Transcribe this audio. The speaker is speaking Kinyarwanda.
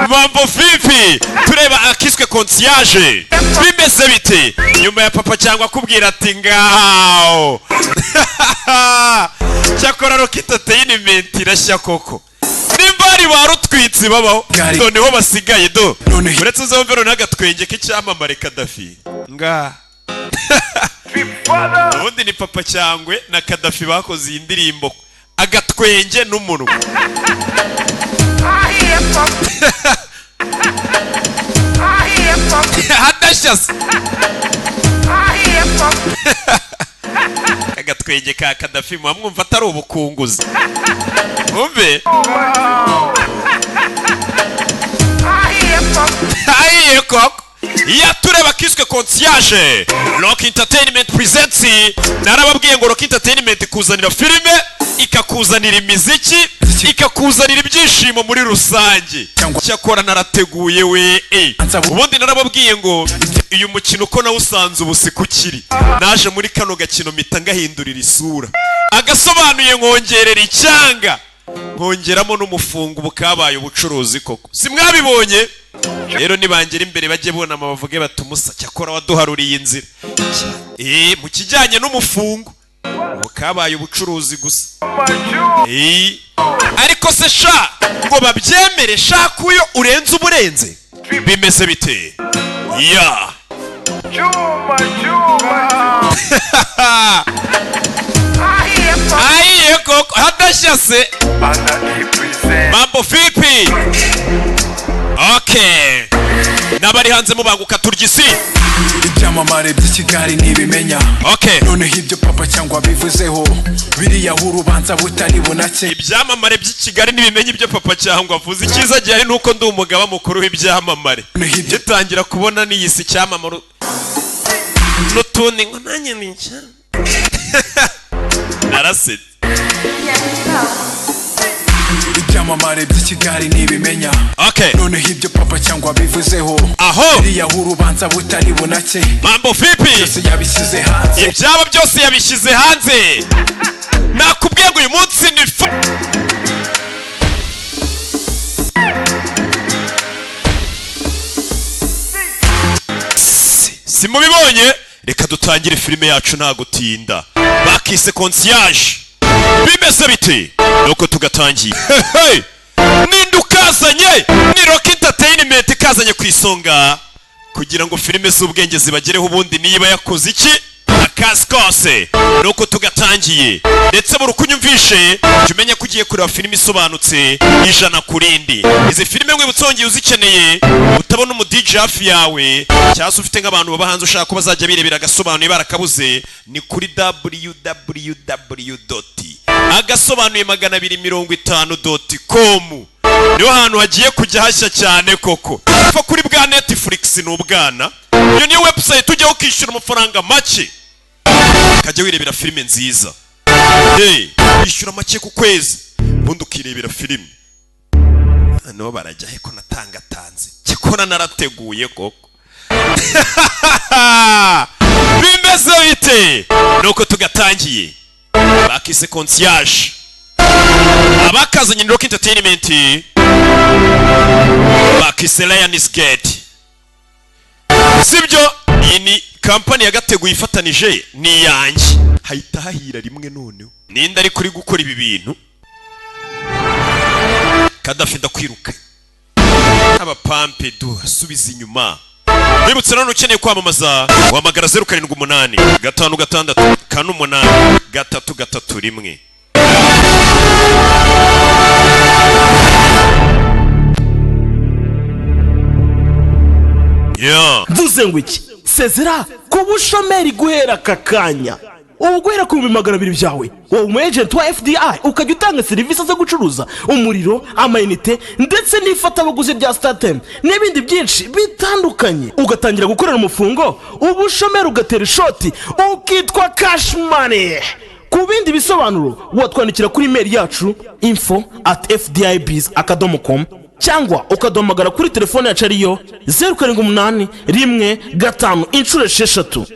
Mambo vipi? Tureba akiswe Concierge. Bimeze bite nyuma ya Papa Cyangwa akubwira ati ngaho? Cyakora Rock Entertainment irashya koko. Nimba hari ba rutwitsi babaho, noneho basigaye do. Uretse uzumve noneho agatwenge k'icyamamare Kadafi nga. Ubundi ni Papa Cyangwe na Kadafi bakoze iyi ndirimbo, agatwenge n'umunwa. Hadashya se agatwenge ka Kadafi, muba mwumva atari ubukunguzi? Mwumve ahiye koko. Iyo tureba kiswe Concierge, Rock Entertainment presents. Narababwiye ngo Rock Entertainment ikuzanira filime, ikakuzanira imiziki, ikakuzanira ibyishimo muri rusange. Cyakora narateguye we. Ubundi narababwiye ngo uyu mukino uko nawusanze ubu si ukiri. Naje muri kano gakino mpita ngahindurira isura, agasobanuye nkongerera icyanga, nkongeramo n'umufungo. Ubu kabaye ubucuruzi koko, si mwabibonye? Rero nibangera imbere bajye bunama bavuge bati: "Umusa cyakora waduharuriye inzira." Mu kijyanye n'umufungo ubu kabaye ubucuruzi gusa. Ariko se sha, ngo babyemere shaka uyo urenze uburenze, bimeze bite ya? Ayiye koko, hadashya se. Mambo vipi? Okay, n'abari hanze mubanguka, turya isi. Ibyamamare by'i Kigali ntibimenya. Noneho ibyo Papa Cyangwa bivuzeho biriya, urubanza butari bunake. Ibyamamare by'i Kigali ntibimenya ibyo Papa Cyangwa avuze. Icyiza gihari ni uko ndi umugaba mukuru w'ibyamamare. Gitangira kubona niyisi icyamamare n'utundi ngo nanjye ni icyamamare, narasetse. Ibyamamare by'i Kigali ntibimenya. Noneho ibyo Papa Cyangwa bivuzeho aho biriya, urubanza butari bunake. Mambo vipi? Byose yabishyize hanze. Ibyaba byose yabishyize hanze. Nakubwiye ngo uyu munsi ni si mubibonye? Reka dutangire filime yacu nta gutinda. Bakise Concierge. Bimeze bite? Nuko tugatangiye. Hey! Ninde ukazanye? Ni Rock Entertainment ikazanye ku isonga kugira ngo filime z'ubwenge zibagereho. Ubundi niba yakoze iki akazi kose, nuko tugatangiye. Ndetse buri uko unyumvishe, jya umenya ko ugiye kureba filime isobanutse 100 ku rindi. Izi filime mwibutse, wongeye uzikeneye, utabona umu DJ hafi yawe, cyangwa se ufite nk'abantu baba hanze ushaka ko bazajya birebera agasobanuye barakabuze, ni kuri www.agasobanuye250.com. Niho hantu hagiye kujya hashya cyane koko. Kuva kuri bwa Netflix ni ubwana, iyo niyo website ujyaho ukishyura amafaranga make, ukajya wirebera filime nziza. Hey, wishyura make ku kwezi, ubundi ukirebera filime. Noneho barajya he ko natangatanze? Cyakora narateguye koko. Bimeze bite? Nuko tugatangiye. Bakise Concierge, abakazanye ni Rock Entertainment, bakise Lions Gate. Sibyo? Iyi ni kampani yagateguye ifatanije n'iyanjye, hahita hahira rimwe. Noneho ninde ari kuri gukora ibi bintu? Kadafi ndakwiruka, abapampedu asubiza inyuma. Wibutse none, ukeneye kwamamaza wahamagara 0785648331. Yeah. Mvuze ngo iki? Sezera ku bushomeri guhera aka kanya. Ubu guhera ku 200,000 byawe, wowe umu agent wa FDI, ukajya utanga serivisi zo gucuruza umuriro, amayinite, ndetse n'ifatabuguzi rya StarTimes n'ibindi byinshi bitandukanye, ugatangira gukorera umufungo, ubushomeri ugatera ishoti, ukitwa cash money. Ku bindi bisobanuro watwandikira kuri email yacu info@fdibs.com, cyangwa ukaduhamagara kuri telefone yacu ariyo 078156.